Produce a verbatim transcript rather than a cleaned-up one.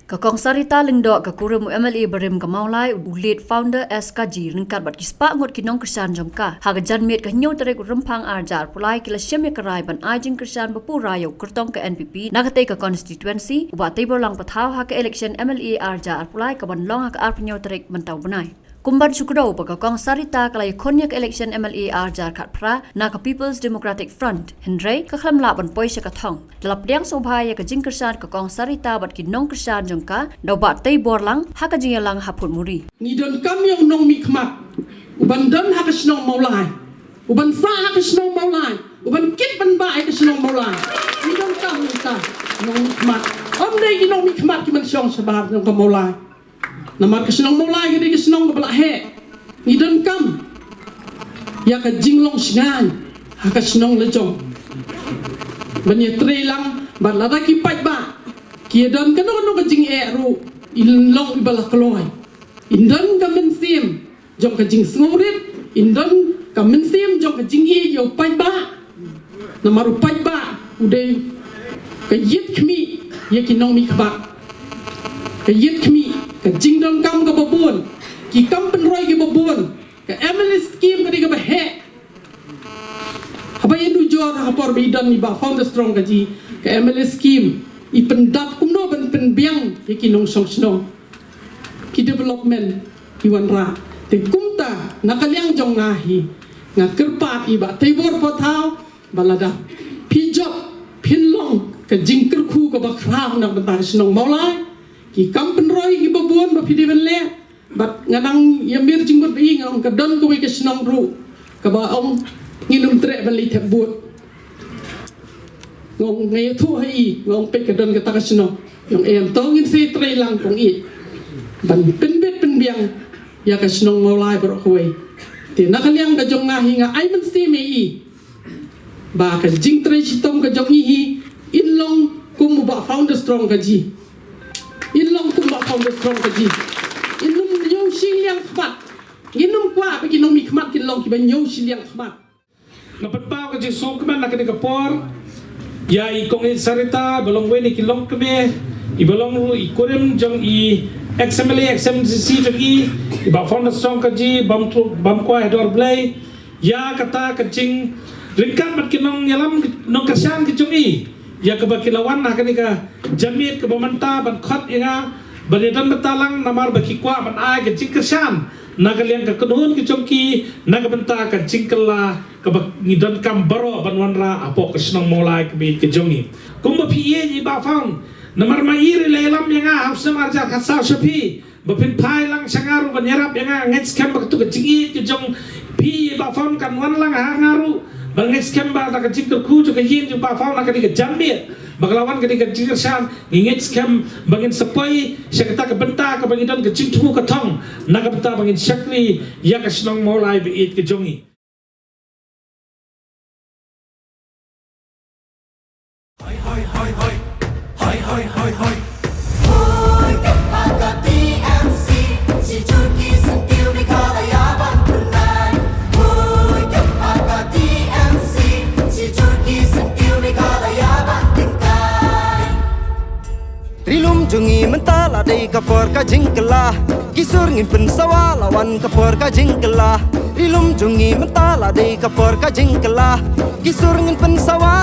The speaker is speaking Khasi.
Ka Kong Sarita Lyngdoh, ka kurim u M L A barim ka Mawlai, u late founder S Kaji, ryngkat bad ki spah ngut ki nongkyrshan jong ka, ha ka janmiet ka hynñiew tarik u Rymphang arhajar arphew lai, ki la shim ïa ka rai ban ai jingkyrshan ba pura ïa u kyrtong ka N P P na katei ka constituency, u Bah Teiborlang Pathaw, ha ka election M L A arhajar arphew lai, ka ban long ha ka arphew hynñiew tarik mynta u bnai. Kumban shu kdew ba ka Kong Sarita ka la ïakhun ïa ka election M L A arhajar khatphra na ka People's Democratic Front, hynrei ka khlem lah ban poi sha ka thong. Te la pdiang sngewbha ïa ka jingkyrshan ka Kong Sarita bad ki nongkyrshan jong ka, da u Bah Teiborlang, ha ka jingïalang ha Photmuri. Ngi donkam ïa u nongmihkhmat uban don ha ka shnong Mawlai, uban sah ha ka shnong Mawlai, uban kit ban bah ïa ka shnong Mawlai. Ngi donkam ïa uta u nongmihkhmat. Ym dei ki nongmihkhmat kiban shong shabar jong ka Mawlai. Namar ka shnong Mawlai ka dei ka shnong kaba la heh. Ngi donkam ïa ka jinglong shngaiñ ha ka shnong lajong. Ban ïatreilang bad lada ki paidbah ki ïadon kano kano ka jingeh ruh, in long iba la kloi. In don ka mynsiem jong ka jingsngewrit, in don ka mynsiem jong ka jingïeit ïa u paidbah. Namar u paidbah u dei ka ïit khmih ïa ki nongmihkhmat. Ka ïit khmih, ka jingdonkam kaba bun, ki kam pynroi kiba bun, ka M L A scheme ka dei kaba heh. Haba ïanujor ha ka por ba i don i Bah Founder Strong Kaji, ka M L A scheme i pyndap kumno ban pynbiang ïa ki nongshong shnong. Ki development i wanrah. Te kumta na ka liang jong nga hi, nga kyrpad ïa i Bah Teibor Pathaw ba lada phi jop phin long ka jingkyrkhu kaba khraw na ka bynta ka shnong Mawlai. Ki kam pynroi kiba bun ba phi dei ban leh. Bad nga nang ïa mir jingmut ba i nga ong ka don kawei ka shnong ruh kaba ong ngin ym treh ban leit thep vote. Nga ong nga ïathuh ha i, nga ong peit ka don kata ka shnong. Nga ong em, to ngin sa trei lang, kong i, ban pynbit pynbiang ïa ka shnong Mawlai baroh kawei. Te na ka liang ka jong nga hi nga ai mynsiem ïa i ba ka jingtrei shitom ka jong i hi in long kum u Bah Founder Strong Kaji. In long kum u Bah Founder Strong Kaji. In ym ñiew shiliang khmat. Ngin ym kwah ba ki nongmihkhmat kin long kiba ñiew shiliang khmat. Nga pynpaw ka jingsngewkmen na kane ka por ïa i Kong Sarita, ba long wei na ki longkmie, iba long ruh i kurim jong i ex M L A, ex M D C jong i, i Bah Founder Strong Kaji, bam tu, bam kwai ha dor Blei, ïa kata ka jing, ryngkat bad ki nongïalam, nongkyrshan ki jong i, ïa kaba ki la wan ha kane ka janmiet kaba mynta ban khot ïa nga ban ïadon bynta lang, namar ba ki kwah ban ai ka jingkyrshan na ka liang ka kynhun ka jong ki, na ka bynta ka jingkylla kaba ngi donkam baroh ban wanrah hapoh ka shnong Mawlai kaba ïeit ka jong i. Kumba phi ïeit i Bah Found, namar ma i ruh i la ïalam ïa nga ha u snem arhajar khatsaw sha phi, ba phin phai lang sha nga ruh ban ïarap ïa nga, ngeit skhem ba katu ka jingïeit ka jong phi i Bah Found kan wan lang ha nga ruh, ba ngeit skhem ba da ka jingkyrkhu jong ka ïing jong Bah Found ha kane ka janmiet ba ka la wan kane ka jingkyrshan, ngi ngeit skhem ba ngin sa poi sha kata ka bynta kaba ngi don ka jingthmu ka thong, na ka bynta ba ngin shakri ïa ka shnong Mawlai ba ïeit ka jong i. Hoi, hoi, hoi, hoi. Hoi, hoi, hoi, hoi. Hoi, ka paka T M C, shi jur ki syntiew Meghalaya ban pynlait. Hoi, ka paka T M C, shi jur ki syntiew Meghalaya ban pynlait. Ri lum jong ngi mynta la dei ka por ka jingkylla. Ki sur ngin pynsawa la wan ka por ka jingkylla. Ri lum jong ngi mynta la dei ka por ka jingkylla. Ki sur ngin pynsawa